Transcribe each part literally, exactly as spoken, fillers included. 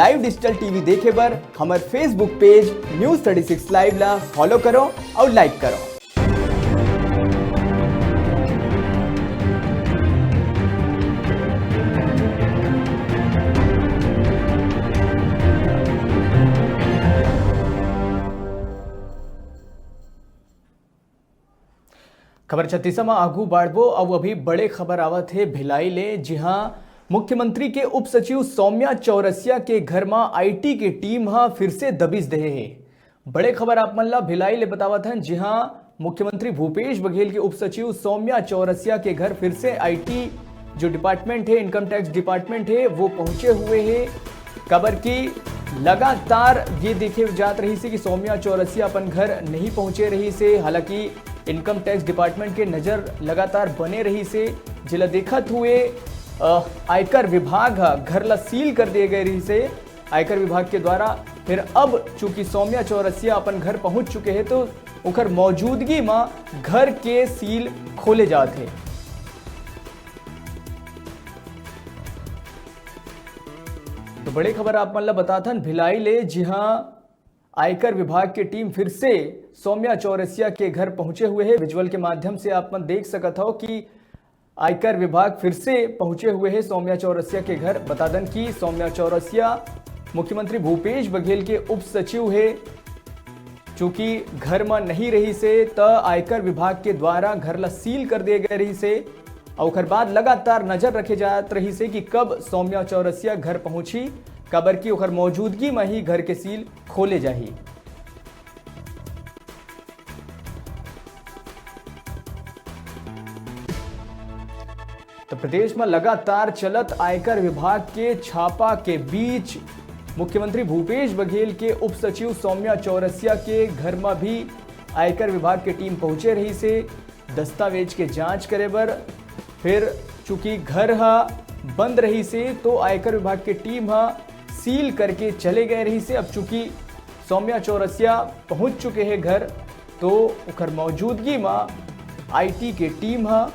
Live digital TV देखे बर हमर Facebook पेज News Thirty Six Live ला फॉलो करो और लाइक करो। खबर छत्तीसा म आगू बाढ़बो। अउ अभी बड़े खबर आवत हे भिलाई ले, जिहां मुख्यमंत्री के उप सचिव सौम्या चौरसिया के घर म आईटी के टीम ह फिर से दबिश देहे हे। बड़े खबर आप मन ला भिलाई ले बतावत हन, जिहां मुख्यमंत्री भूपेश बघेल के उप सचिव सौम्या चौरसिया के घर फिर से आईटी जो डिपार्टमेंट है, इनकम टैक्स डिपार्टमेंट है, वो पहुंचे हुए है। काबर कि लगातार ये देखे जात रहिस हे कि सौम्या चौरसिया अपन घर नहीं पहुंचे रहिस हे। हालांकि इनकम टैक्स डिपार्टमेंट के नजर लगातार बने रहिस हे, जेला देखत हुए, अ, आयकर विभाग ह घर ला सील कर दिए गए रहिस हे आयकर विभाग के द्वारा। फिर अब चूंकि सौम्या चौरसिया अपन घर पहुंच चुके हे, तो ओकर मौजूदगी म घर के सील खोले जात हे। तो बड़े खबर आप मन ला बताथन भिलाई ले, जिहां आयकर विभाग के टीम फिर से सौम्या चौरसिया के घर पहुंचे हुए हैं। विजुअल के माध्यम से आप मन देख सकत हो कि आयकर विभाग फिर से पहुंचे हुए हैं सौम्या चौरसिया के घर। बता दें कि सौम्या चौरसिया मुख्यमंत्री भूपेश बघेल के उप सचिव है। चूंकि घर म नहीं रहिस हे, त आयकर विभाग के द्वारा घर ला सील कर दिए गए रहिस हे। अउ ओकर बाद लगातार नजर रखे जात रहिस हे कि कब सौम्या चौरसिया घर पहुंची, काबर कि ओकर मौजूदगी म ही घर के सील खोले जाही। तो प्रदेश में लगातार चलत आयकर विभाग के छापा के बीच मुख्यमंत्री भूपेश बघेल के उप सचिव सौम्या चौरसिया के घर में भी आयकर विभाग के टीम पहुंचे रहिस हे दस्तावेज के जांच करे बर। फिर चूंकि घर ह बंद रहिस हे, तो आयकर विभाग के टीम ह सील करके चले गए रहिस हे। अब चूंकि सौम्या चौरसिया पहुंच चुके हे घर, तो ओकर मौजूदगी म आईटी के टीम ह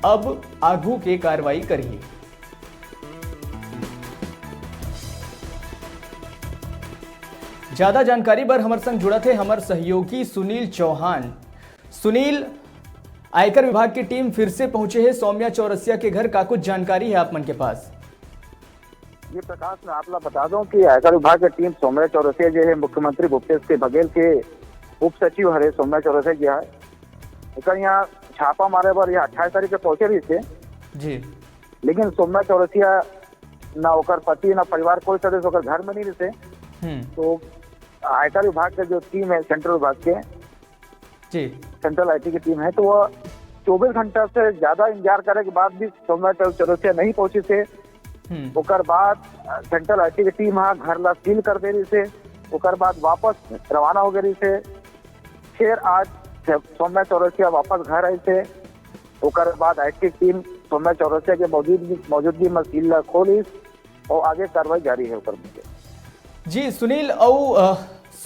अब आगू के कार्रवाई करही। ज्यादा जानकारी बर हमर संग जुड़त हे हमर सहयोगी सुनील चौहान। सुनील, आयकर विभाग की टीम फिर से पहुंचे हे सौम्या चौरसिया के घर, का कुछ जानकारी है आप मन के पास? ये प्रकाश, मैं आप ला बता दूं कि आयकर विभाग की टीम सौम्या चौरसिया जो है, मुख्यमंत्री भूपेश के बघेल के उप सचिव हरे सौम्या चौरसिया जी है, एकर यहाँ छापा मारे बर यह अट्ठाईस तारीख के पहुंचे रहिस हे। जी। लेकिन सौम्या चौरसिया ना ओकर पति, ना परिवार, कोई सदस्य ओकर घर में नहीं रहिस हे। हम्म। तो आयकर विभाग के जो टीम है सेंट्रल विभाग के, जी। सेंट्रल आईटी की टीम है, तो वह चौबीस घंटा से ज्यादा इंतजार करे के बाद भी सौम्या चौ-, चौरसिया नहीं पहुंचिस हे। हम्म। ओकर बाद, अ, सेंट्रल आईटी की टीम हा घर ला सील कर दे रहिस हे। ओकर बाद वापस रवाना हो गए रहिस हे। फिर आज जब सौम्या चौरसिया वापस घर आइस हे, ओकर बाद आईटी टीम सौम्या चौरसिया के मौजूदगी, मौजूदगी में सील ला खोलिस और आगे कार्रवाई जारी है ओकर में। जी सुनील, अउ, अ,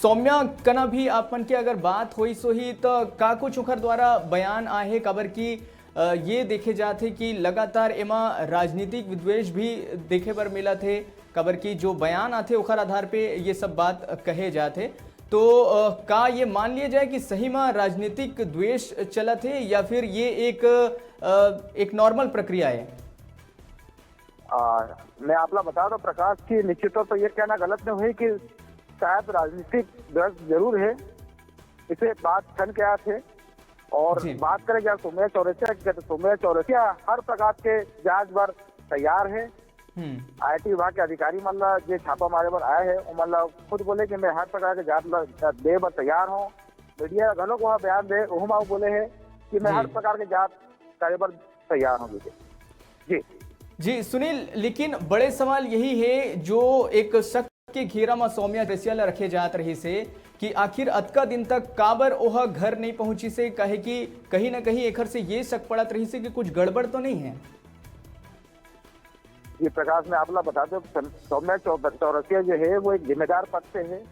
सौम्या कना भी आप मन के अगर बात होइस होही, त का कुछ ओकर द्वारा बयान आए हे? काबर कि, अ, ये देखे जात हे कि लगातार एमा राजनीतिक विद्वेष भी देखे बर मिलत हे, काबर कि जो बयान आथे ओकर आधार पे ये सब बात कहे जात हे। तो, अ, का ये मान लिया जाए कि सही में राजनीतिक द्वेष चलत हे या फिर ये एक, अ, एक नॉर्मल प्रक्रिया है? आ, मैं आपला बता दूं प्रकाश कि निश्चित तौर पर ये कहना गलत नहीं हुई कि शायद राजनीतिक द्वेष जरूर है, इसे बात छन के आत है। और जी। बात करें जहाँ सौम्या चौरसिया की, तो सौम्या चौरसिया हर प्रकार के जांच बर तैयार है। हम्म। आईटी विभाग के अधिकारी मन ला जे छापा मारे बर आए हैं, वो मन ला खुद बोले कि मैं हर प्रकार के जांच ला दे बर तैयार हूँ। मीडिया घलो वह बयान दे, ओहू मा वो बोले हैं कि मैं जी। हर प्रकार के जांच करे बर तैयार हूँ, जी। जी सुनील, लेकिन बड़े सवाल यही है, जो एक शक के घेरा में सौम्या चौरसिया ला रखे जात रहिस हे कि आखिर अतका दिन तक काबर ओह घर नहीं पहुंचिस हे, काहे कि कहीं ना कहीं एखर से ये शक पड़त रहिस हे कि कुछ गड़बड़ तो नहीं है। ये प्रकाश, मैं आप ला बता दूं, सम-, सौम्या चौ-, चौरसिया जो है, वो एक जिम्मेदार पद पे है।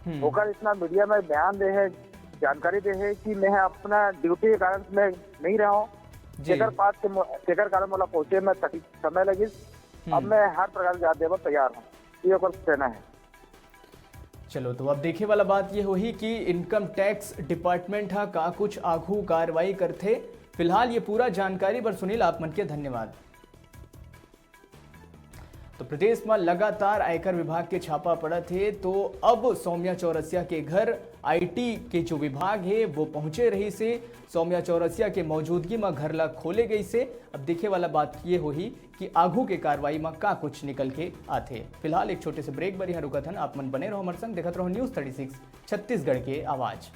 हम्म। ओकर इतना मीडिया में बयान दे है, जानकारी दे है कि मैं अपना ड्यूटी के कारण मैं नहीं रहा हूँ। जी। जेकर पास के मो-, जेकर कारण मोला पहुंचे में तकलीफ, समय लगिस। अब हम्म। मैं हर प्रकार के जांच दे बर तैयार हूँ। ये ओकर कहना है। चलो, तो अब देखे वाला बात ये होही कि इनकम टैक्स डिपार्टमेंट ह का कुछ आघू कार्रवाई करथे। फिलहाल ये पूरा जानकारी बर सुनील, आप मन के धन्यवाद। तो प्रदेश में लगातार आयकर विभाग के छापा पड़त हे, तो अब सौम्या चौरसिया के घर आईटी के जो विभाग हे, वो पहुंचे रहिस हे। सौम्या चौरसिया के मौजूदगी में घर ला खोले गइस हे। अब देखे वाला बात ये होही कि आघू के कार्रवाई में का कुछ निकल के आथे। फिलहाल एक छोटे से ब्रेक बर यहाँ रुकत हन। आप मन बने रहो हमर संग, देखत रहो News Thirty Six छत्तीसगढ़ के आवाज़।